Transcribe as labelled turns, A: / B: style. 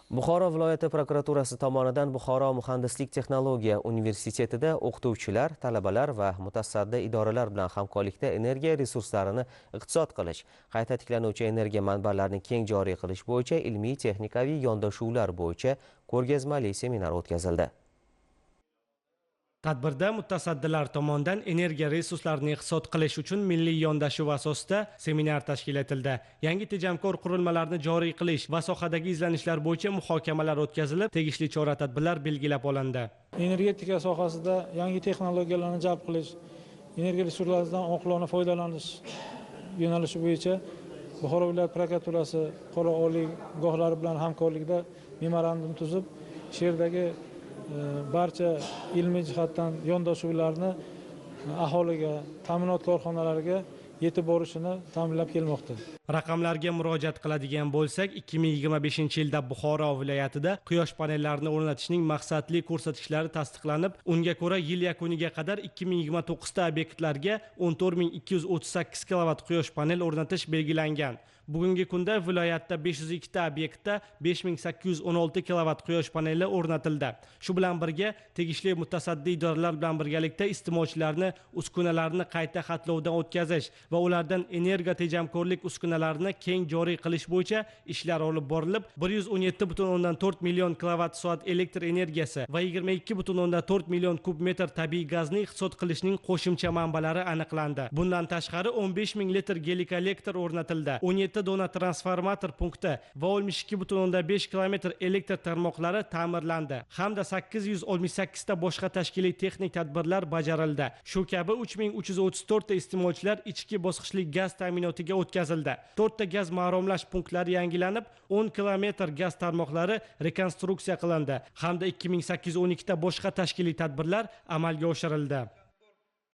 A: Buxoro viloyati prokuraturasi tomonidan Buxoro muhandislik texnologiya universitetida o'qituvchilar, talabalar va mutasaddi idoralar bilan hamkorlikda energiya resurslarini iqtisod qilish, qayta tiklanuvchi energiya manbalarini keng joriy qilish bo'yicha ilmiy texnikaviy yondashuvlar bo'yicha ko'rgazmali seminar o'tkazildi.
B: Tadbirda mutasaddilar tomonidan energiya resurslarini iqtisod qilish uchun milliy yondashuv asosida seminar tashkil etildi. Yangi tejamkor qurilmalarni joriy qilish va sohadagi izlanishlar bo'yicha muhokamalar o'tkazilib, tegishli chora-tadbirlar belgilab olindi.
C: Energetika sohasida yangi texnologiyalarni jalb qilish, energiya resurslaridan oqilona foydalanish yo'nalishi bo'yicha Buxoro viloyat prokuraturasi Buxoro oliygohlari bilan hamkorlikda memorandum tuzib, shu yerdagi barcha ilmiy jihatdan yondashuvlarni aholiga, ta'minot korxonalariga yetib borishini ta'minlab kelmoqda.
B: Raqamlarga murojaat qiladigan bo'lsak, 2025-yilda Buxoro viloyatida quyosh panellarini o'rnatishning maqsadli ko'rsatkichlari tasdiqlanib, unga ko'ra yil yakuniga qadar 2029 ta obyektlarga 14238 kilovat quyosh panel o'rnatish belgilangan. Bugungi kunda viloyatda 502 ta obyektda 5816 kilovat quyosh paneli o'rnatildi. Shu bilan birga tegishli mutasaddi idoralar bilan birgalikda iste'molchilarni uskunalarni qayta xatlovdan o'tkazish va ulardan energiya tejamkorlik uskunalarini keng joriy qilish bo'yicha ishlar olib borilib, 117,4 million kilovat soat elektr energiyasi va 22,4 million kub metr tabiiy gazni iqtisod qilishning qo'shimcha manbalari aniqlandi. Bundan tashqari 15 ming litr gelikollektor o'rnatildi. 17 dona transformator punkti va 62,5 kilometr elektr tarmoqlari ta'mirlandi hamda 868 ta boshqa tashkiliy texnik tadbirlar bajarildi. Shu kabi 3334 ta iste'molchilar ichki bosqichli gaz ta'minotiga o'tkazildi. 4 ta gaz maromlash punktlari yangilanib, 10 kilometr gaz tarmoqlari rekonstruksiya qilindi hamda 2812 ta boshqa tashkiliy tadbirlar amalga oshirildi.